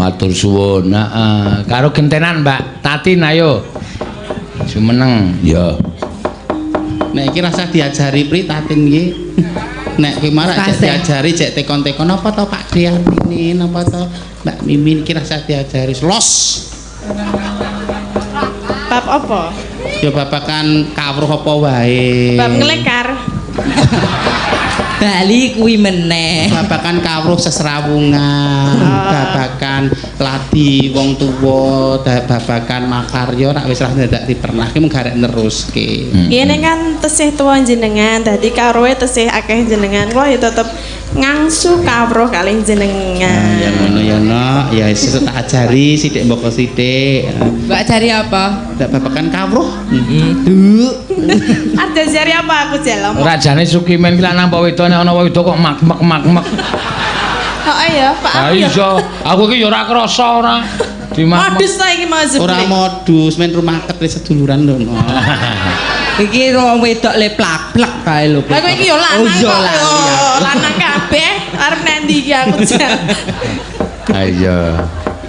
Matur suwun. Heeh. Karo gentenan Mbak Tatin ayo. Jumeneng. Ya. Nek iki rasa diajari Pri Tatin iki. Nek kuwi marak cek diajari cek tekon-tekon apa to Pak Diartine, napa to Mbak Mimin iki rasa diajari. Los. Bab apa? Ya babakan kawruh apa wae. Bab nglekar. Bali kuwi meneh. Babakan kawruh sesrawungan, babakan ladi wong tuwa, babakan makarya rak wis ra ndak dipernahke mung garek neruske. Ngene kan tesih tuwa jenengan, dadi kawruhe tesih akeh jenengan. Kula ya tetep ngangsu kawruh kalih jenengan. Ya ngono ya nok, ya sesuk tak ajari sithik mboko sithik. Mbak ajari apa? Ndak babakan kawruh. Heeh. Arep ajari apa aku jelom? Ora jane Sukimen ki lanang apa wedok nek ana wedok kok mak-mek mak-mek. Heeh ya, Pak. Ha iya, aku iki ya ora krasa ora. Dimak. Modus ta iki mau jebule. Ora modus, men rumaket wis seduluran lho. Nok. Iki wong wedok le plak-plak kae lho. Lah kowe iki ya lanang Oh iya kok. lali yo. aku. Lanang kabeh arep nang ndi iki aku jel. Ha iya.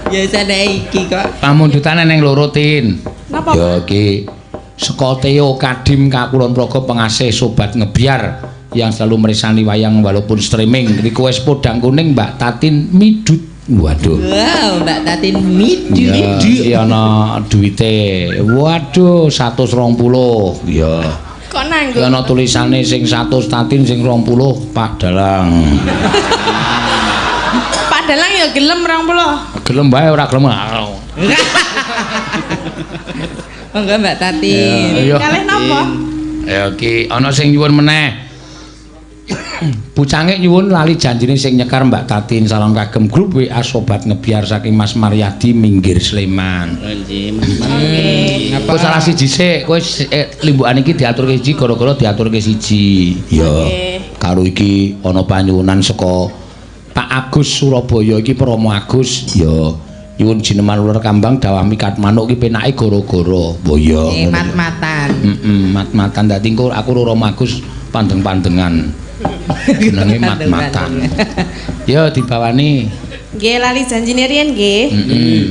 Ya sene iki kok. Pamundutane ning loro Tin. Napa? Ya iki saka Teo Kadim Kakulon Praga pengasih sobat ngebiar yang selalu meresani wayang walaupun streaming. Request podang kuning Mbak Tatin Midut. Waduh. Wow, Mbak Tatin midu. Ya, iki ana duwite. Waduh, 120. Ya. Kok nanggung? Iki ana tulisane sing 100 Tatin sing 20 Pak Dalang. Pak Dalang ya gelem 20. Gelem wae ora gelem. Monggo Mbak Tatin. Iya. Kalih napa? Ya iki ana sing nyuwun meneh. Bucange nyuwun lali janjine sing nyekar Mbak Tatin. Salam kagem grup WA Sobat Ngebiar saking Mas Maryadi Minggir Sleman. Nggih. Oke. Kowe salah siji sik, kowe limbukan iki diaturke siji gara-gara diaturke siji. Ya. Oke. Karo iki ana panyuwunan saka Pak Agus Surabaya iki Promo Agus. Ya. Nyuwun jineman uler kambang dawah mikat manuk iki penake gara-gara. Oh iya. Mat-matan. Heeh, mat-matan dadi engko aku karo Romo Agus pandeng-pandengan. Jenenge mat-matan. Ya dibawani. Nggih lali janjine riyen nggih. Heeh.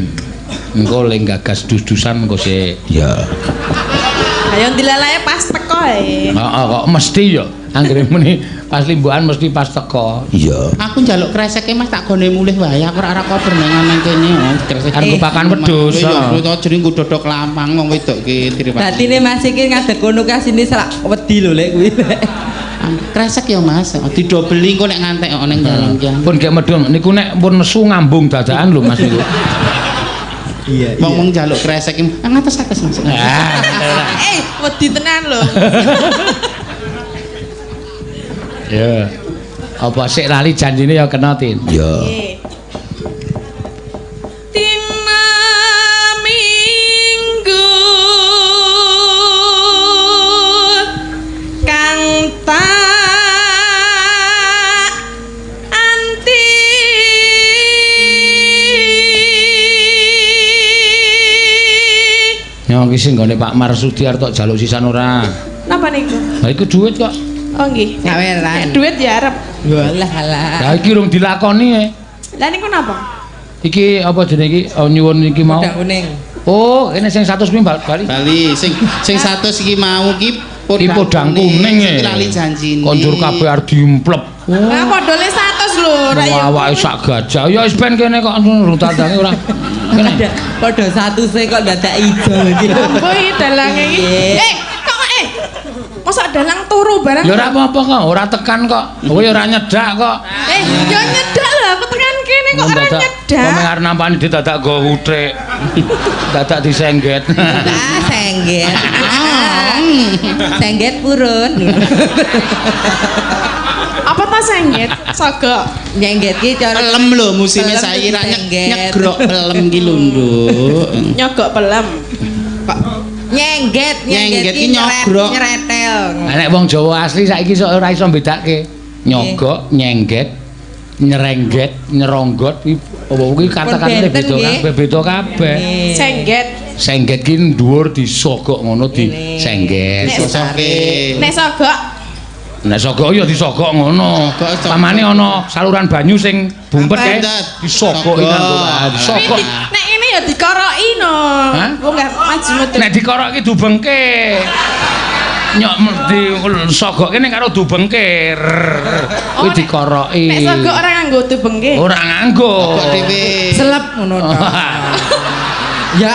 Engko le gagas dus-dusan engko sik. Ya. Ayo dilalake pas teko ae. Heeh kok mesti ya. Anggere muni pas limbukan mesti pas teko. Iya. Aku njaluk kreseke Mas tak gone mulih wae. Aku ora kober nang nang kene. Oh, kresek. Arep pakan wedhus. Iya, to jeneng nggo dodok lampang wong wedok ki diriwati. Batine Mas iki ngadeg kono kasine selak wedi lho lek kuwi. Kresek ya Mas. Didobeli engko nek ngantek kok ning dalan ki. Pun gek medhun niku nek pun nesu ngambung dadakan lho Mas niku. Iya. Wong njaluk kresek iki ngates-ates Mas. Ah, Wedi tenan lho. Ya. Apa sik lali janjine ya kena Tin. Ya. Nggih. Dina Minggu kang tak anti Nyong iki sing nggone Pak Marsudi arep tok jaluk sisan ora. Napa niku? Lah iku duit kok. Oh nggih. Nyaweran. Nek duit ya arep. Walah alah. Lah iki urung dilakoni e. Lah niku napa? Iki apa jenenge iki? Oh, nyuwun iki mau. Podang kuning. Oh, kene sing 100 kuwi bali. Bali sing sing 100 iki mau ki Iki podang kuning e. Iki lali janjine. Konjur kabeh arep diemplep. Lah padha le 100 lho, ra ya. Awake sak gajah. Ya wis ben kene kok urung tandange ora. Kene. Padha 100 e kok dadak ijo iki. Ambo iki dalange iki. Kok mosok dalang turu barang. Ya ora apa-apa kok, ora tekan kok. Kowe ya ora nyedak kok. Ya nyedak lho aku tekan kene kok ora nyedak. Wong arep nampani dadak go huthik. Dadak disengget. Ah, sengget. Sengget purun. Apa ta sengget? Sogok. Nyengget ki cara Pelem lho musime saiki ra nyegrok pelem ki lho, Nduk. Nyogok pelem. Kok nyengget, Nyengget ki ki nyogrok. Nyeretel. Lah nek wong Jawa asli saiki sok ora iso mbedake. Nyogok, nyengget, nyerengget, nyeronggot iki apa kuwi kata-katane beda kabeh, beda kabeh. Sengget. Sengget ki dhuwur disogok ngono di sengget. Nek sogok Nek sogok ya disogok ngono. Pamane ana saluran banyu sing bumpet kae disogoki nganggo sogok. Nek ngene ya dikoroki no. Wong gak maju metu. Nek dikoroki dubengke. Nyok di sogoke ning karo dubengke. Kuwi dikoroki. Nek sogok ora nganggo dubengke. Ora nganggo. Sogok dhewe. Selep ngono to. Ya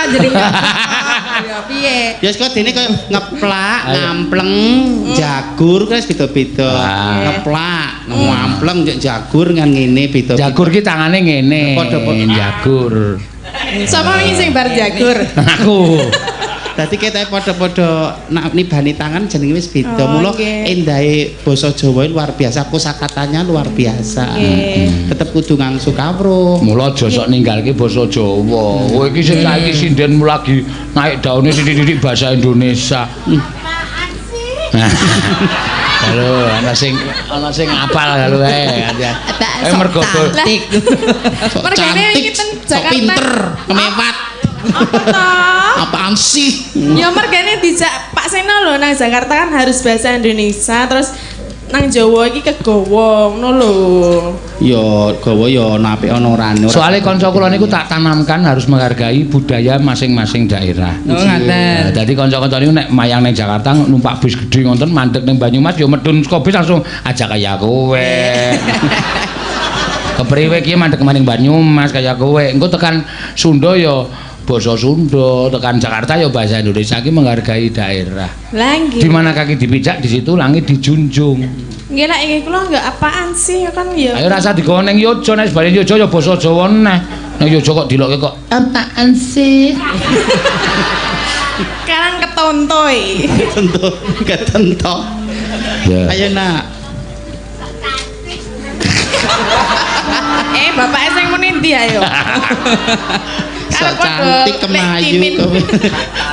jadi ya piye? Ya kok dene koyo ngeplak, ngampleng, jagur kan beda-beda. Ngeplak, ngampleng, jagur kan ngene beda. Jagur ki tangane ngene. Padha-padha jagur. Sapa wingi sing bar jagur? Aku. Dadi ketoke padha-padha nak nibani tangan jenenge wis beda. Mula endahe basa Jawa luar biasa, kosakatanya luar biasa. Tetep kudu ngangsu kawruh. Mula aja sok ninggalke basa Jawa. Kowe iki sing saiki sinden lagi naik daune sithik-sithik bahasa Indonesia. Apaan sih? Halo, ana sing apal lho ae. Eh mergo cantik. Mergane iki ten Jakarta. Pinter, kemewat. Apa toh? Apaan sih? Ya mergane dijak Pak Seno lho nang Jakarta kan harus bahasa Indonesia terus nang Jawa iki kegawa ngono lho. Ya gawa ya ana apik ana orane. Soale kanca kula niku tak tanamkan harus menghargai budaya masing-masing daerah. Oh ngaten. Dadi kanca-kanca niku nek mayang ning Jakarta numpak bis gedhe ngoten mandek ning Banyumas ya medun saka bis langsung aja kaya kowe. Kepriwe iki mandek maning Banyumas kaya kowe. Engko tekan Sunda ya basa Sunda, tekan Jakarta ya bahasa Indonesia iki menghargai daerah. Lah nggih. Di mana kaki dipijak di situ langit dijunjung. Nggih nek iki kula nggak apaan sih kan ya. Ayo rasa digawa ning Yogya nek sebare Yogya ya basa Jawa neh. Ning Yogya kok dilokke kok apaan sih? Karang ketontoi. Ketento, ketento. Ya. Ayo nak. Bapake sing muni ndi ayo? Sok cantik kemayu.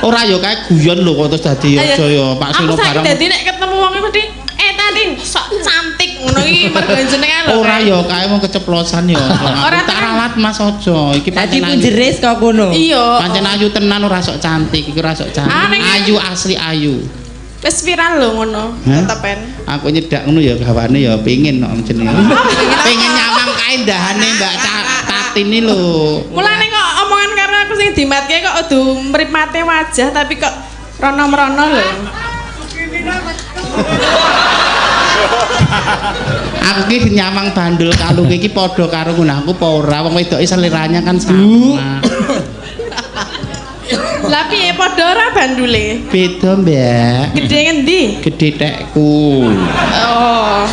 Ora ya kae guyon lho kok terus dadi aja ya Pak Seno bareng. Aku saiki dadi nek ketemu wong mesti Tatin sok cantik ngono iki mergo jenengan lho. Ora ya kae wong keceplosan ya. Ora tak ralat Mas aja. Iki pancen punjeris kok kono. Iya. Pancen ayu tenan ora sok cantik, iki ora sok cantik. Ayu asli ayu. Wis viral lho ngono tetepen. Aku nyedak ngono ya gawane ya pengin kok jenenge. Pengen nyawang kaendahane Mbak Tatin iki lho. Mulane kok omongan karo aku sing dimatke kok kudu mripate wajah tapi kok rono-merono lho. Aku ki nyawang bandul kalung iki padha karo ngono aku apa ora wong wedoke seleranya kan sama. Lah piye padha ora bandule? Beda, Mbak. Gedhe ngendi? Gedhe tekku. Oh.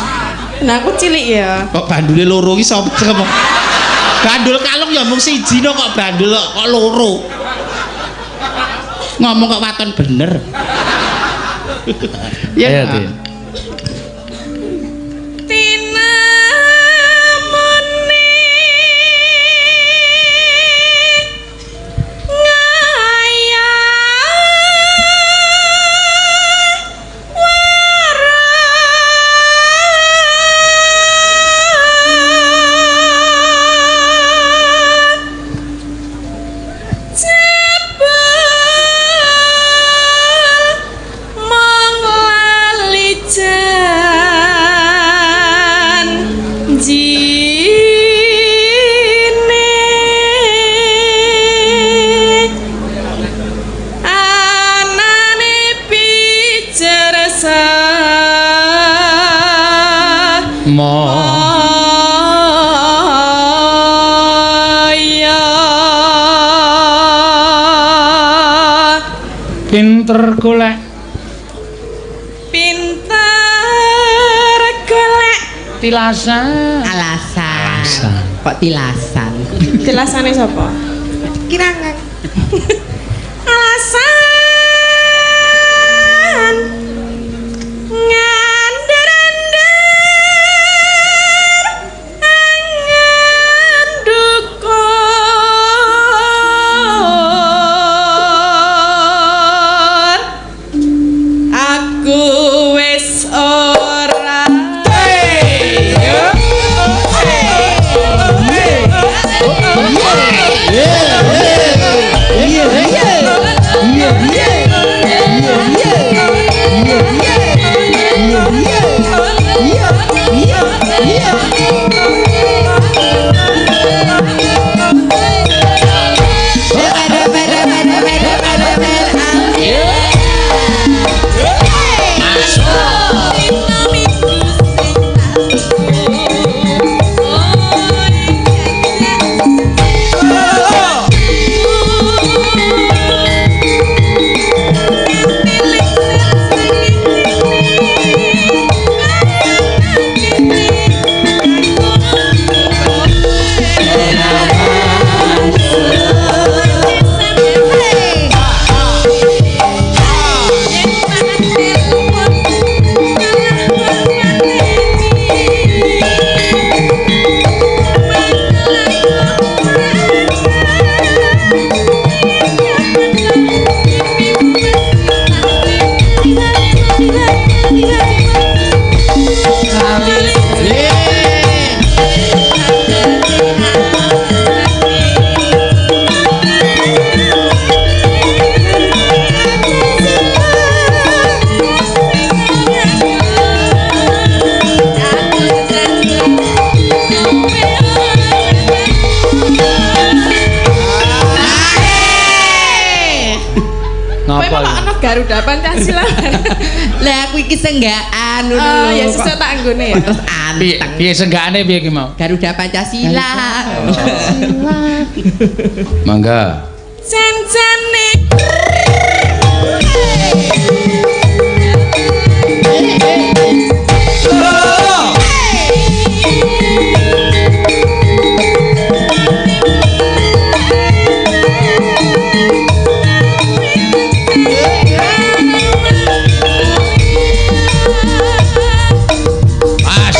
Nah aku cilik ya. Kok bandule loro iki sapa? Bandul kalung ya mung siji no kok bandul kok loro. Ngomong kok waton bener. Ya, Tin. Pinter golek. Pinter golek tilasan. Alasan. Kok tilasan? Tilasane sapa? Kirangan. Alasan ngandar-andar angan dukur. Aku wis ora. Hey. Kowe malah ana Garuda Pancasila. Lah aku iki senggaan ngono Oh, lho. ya sesuk tak anggone ya. Terus Piye anteng. piye senggakane piye ki mau? Garuda Pancasila. Mangga. Jan-jane Pas.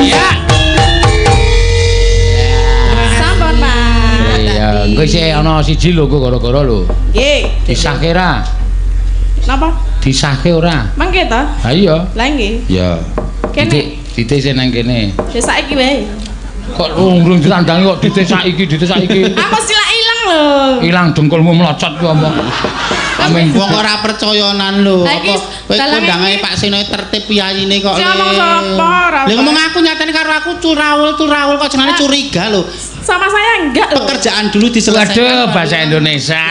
Ya. Sampun, Pak. Iya, engko isih ana siji lho kok gara-gara lho. Nggih. Disahke ra? Napa? Disahke ora? Mangke to? Ha iya. Lah nggih. Ya. Kene. Titik titik sing nang kene. Ya saiki wae. Kok urung ditandangi kok titik saiki, titik saiki. Aku silak ilang lho. Ilang dengkulmu mlocot ku apa? Amin. Wong ora percayanan lho. Lah iki Apa kowe dalange kondangae iki- Pak Seno tertib piyayine kok. Sing ngomong sapa, ora Lha ngomong aku nyatane karo aku curawul-curawul kok jenenge Ah. curiga lho. Sama saya enggak lho. Pekerjaan dulu diselesaikan. Waduh, bahasa Indonesia.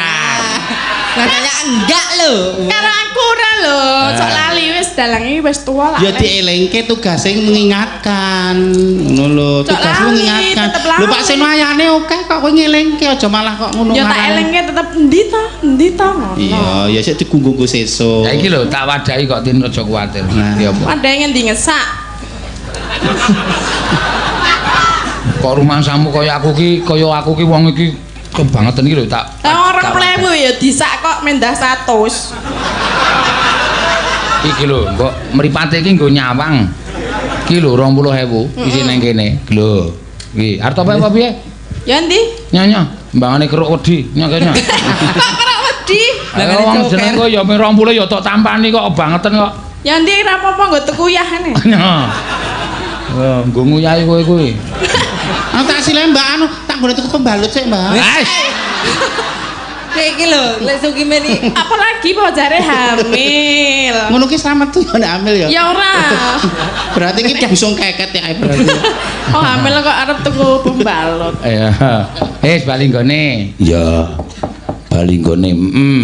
Rasanya enggak lho. Karo aku ora lho. Cok lali wis dalange wis tuwa lah. Ya dielingke tugase mengingatkan. Ngono lho, Cok tugasmu lali, mengingatkan. tetep lali. Lho Pak Seno ayane akeh kok kowe ngelingke aja malah kok ngono. Ya tak ngarani. elingke tetep endi to? Endi to ngono. Iya, ya sik digunggung sesuk. Ya iki lho tak wadahi kok Tin aja kuwatir. Nah. Ya apa? Wadahe ngendi ngesak. Kok rumangsamu kaya aku ki wong iki kebangetan iki lho tak. Lah orang 2000 ya disak kok mendah 100. Iki lho, kok mripate iki nggo nyawang. Iki lho 20.000 isi nang kene. Lho. Iki arep apa apa piye? Ya endi? Nyonya, mbangane keruk wedi, nyonya kene. Kok keruk wedi? Ayo wong jeneng kok ya ping 20 ya tok tampani kok kebangetan kok. Ya endi ora apa-apa nggo tuku yahane. Nyo. Oh, nggo nguyahi kowe kuwi. Anu tak sile Mbak anu, tak nggone tuku pembalut sik, Mbak. Wes. Iki lho, lek Sukimen iki. Apalagi bojare hamil. Ngono ki slamet tuh ya nek hamil ya. Ya ora. Berarti iki busung keket ya berarti. Oh hamil kok arep tuku pembalut. Iya. Wis bali nggone. Iya. Bali nggone. Heeh.